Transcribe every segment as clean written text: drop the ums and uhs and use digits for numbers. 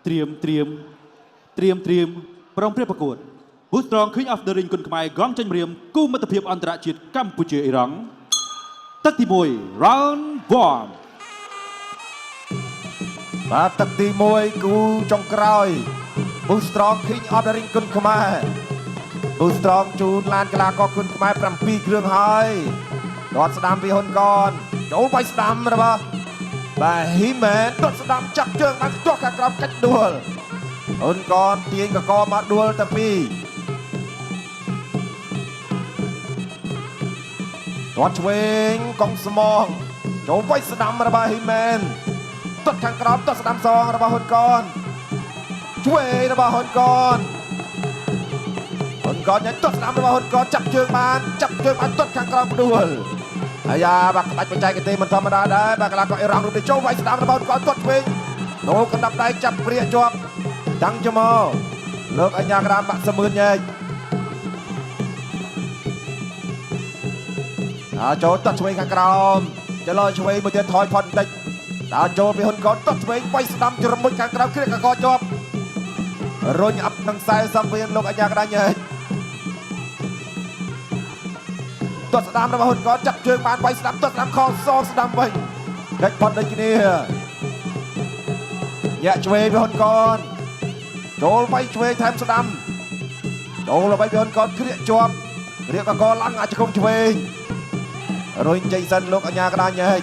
ត្រៀមត្រៀមត្រៀមត្រៀមប្រុងព្រៀបប្រកួត Boost Strong King of the Ring គុនខ្មែរកងចេញម្រាមគូមិត្តភាពអន្តរជាតិកម្ពុជាអ៊ីរ៉ង់ទឹកទី1 round 1 បាទទឹកទី1គូចុងក្រោយ Boost Strong King of the Ring គុនខ្មែរ Boost Strong ជូនឡានកីឡាករគុនខ្មែរ7គ្រឿងហើយទាត់ស្ដាំពីហ៊ុនកនចូលវាយស្ដាំរបស់បាទហ៊ីមែនទាត់ស្ដាំចាប់ជើងបានខ្ទាស់ខាងក្រោមកាច់ដួលហ៊ុនកនទាញកកមកដួលតែពីរទាត់ឆ្វេងកងស្មងចូលវាយស្ដាំរបស់ហ៊ីមែន ទាត់ខាងក្រោមទាត់ស្ដាំសងរបស់ហ៊ុនកនឆ្វេងរបស់ហ៊ុនកនហ៊ុនកនញ៉ាំទាត់ស្ដាំរបស់ហ៊ុនកនចាប់ជើងបានចាប់ជើងបានទាត់ខាងក្រោមផ្ដួលអាយ៉ាបាទក្បាច់បច្ចេកទេសមិនធម្មតាដែរបាទកីឡាករអ៊ីរ៉ង់រូបនេះចូលវាយស្ដាំរបស់ហ៊ុនកនទាត់ឆ្វេងដូរកណ្ដាប់ដៃចាប់ព្រាកជាប់តាំងចមកលោកអញ្ញាក្រាមបាក់សមឿនញែកអាចូលទាត់ឆ្វេងខាងក្រោមចលោឆ្វេងមួយទៀតថយផុតបន្តិច ដើរចូលពីហ៊ុនកនទាត់ឆ្វេងវាយស្ដាំជ្រមុជខាងក្រៅគ្រាកកជាប់រុញអាប់នឹង40វិលោកអញ្ញាក្តាញ់ហេទាត់ស្ដាំរបស់ហ៊ុនកនចាប់ជើងបានវាយស្ដាំទាត់ស្ដាំខសងស្ដាំវិញកិច្ចផុតដូចគ្នាញាក់ឆ្វេងពីហ៊ុនកនចូលវាយឆ្វេងថែមស្ដាំចូលល្បីពីហ៊ុនកនគ្រាកជាប់គ្រាកកឡើងអាចជង្គង់ឆ្វេងរុញចេញសិនលោកអញ្ញាក្តាញ់ហេ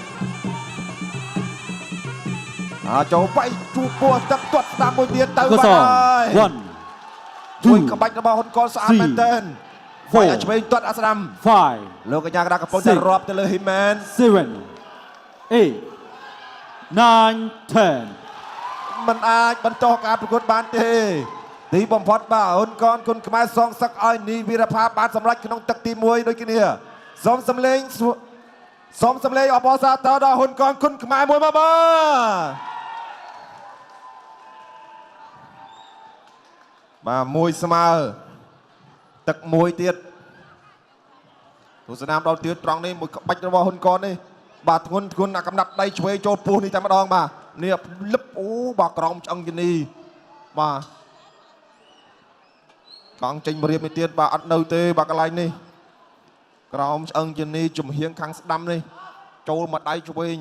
អាចចូលវាយជួពោះទឹកទាត់ស្ដាំមួយទៀតទៅ ក បាត់ ស ហើយ 1 ជួយ 2 ក្បាច់របស់ហ៊ុនកលស្អាតមែនទែនវាយឲ្យឆ្វេងទាត់អាស្ដាំ 5 លោកកញ្ញាកណ្ដាលកំពុងតែរាប់ទៅលើហ៊ីមែន 7 8 9 10 มันអាចបន្តការប្រកួតបានទេទីបំផុតបាទហ៊ុនកនគុណខ្មែរសងសឹកឲ្យនីវីរផាបានសម្រេចក្នុងទឹកទី1ដូចគ្នាសូមសម្លេងសួសូមសម្លេងអបអរសាទរដល់ហ៊ុនកនគុណខ្មែរមួយមកបាទបាទមួយស្មើទឹកមួយទៀតទស្សនាមដល់ទៀតត្រង់នេះមួយក្បាច់របស់ហ៊ុនកននេះបាទធ្ងន់ធ្ងន់អាកំណាប់ដៃឆ្វេងចូលពោះនេះតែម្ដងបាទនេះលឹបអូបាទក្រោមឆ្អឹងជំនីបាទកង់ចេញមករៀបនេះទៀតបាទអត់នៅទេបាទកន្លែងនេះក្រោមឆ្អឹងជំនីចំហៀងខាងស្ដាំនេះចូលមកដៃឆ្វេង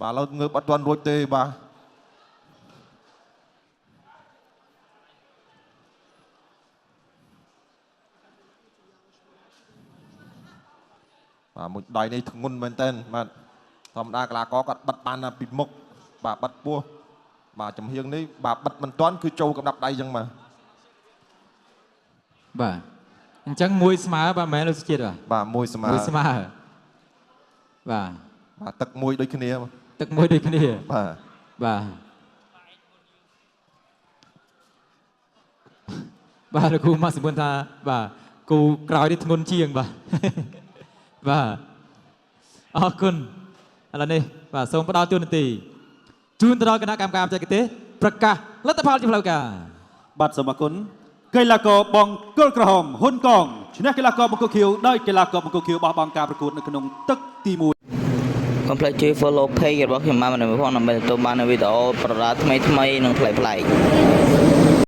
បាទឥឡូវងើបអត់ទាន់រួចទេបាទ បាទមួយដៃនេះធ្ងន់មែនតើបាទធម្មតាកីឡាករគាត់បិទបានតែពីមុខបាទបិទពោះបាទចំហៀងនេះបាទបិទមិនទាន់គឺចូលកំដាប់ដៃចឹងបាទ បាទអញ្ចឹងមួយស្មើបាទមែនលោកសុជាតិបាទ បាទមួយស្មើ មួយស្មើបាទ បាទទឹកមួយដូចគ្នា ទឹកមួយដូចគ្នា បាទ បាទបាទលោកគ្រូម៉ាក់សិមុនថាបាទគូក្រោយនេះធ្ងន់ជាងបាទ បាទអរគុណឥឡូវនេះបាទសូមផ្ដល់ទួនាទីជូនទៅដល់គណៈកម្មការបច្ចេកទេសប្រកាសលទ្ធផលជាផ្លូវការ បាទសូមអរគុណកីឡាករបង្គោលក្រហមហ៊ុនកងឈ្នះកីឡាករបង្គោលខៀវដោយកីឡាករបង្គោលខៀវបោះបង់ការប្រកួតនៅក្នុងទឹកទី1 កុំភ្លេចជួយ follow page របស់ខ្ញុំបានម្នាក់មួយផងដើម្បីទទួលបាននូវវីដេអូប្រដាល់ថ្មីៗនិងប្លែកៗ។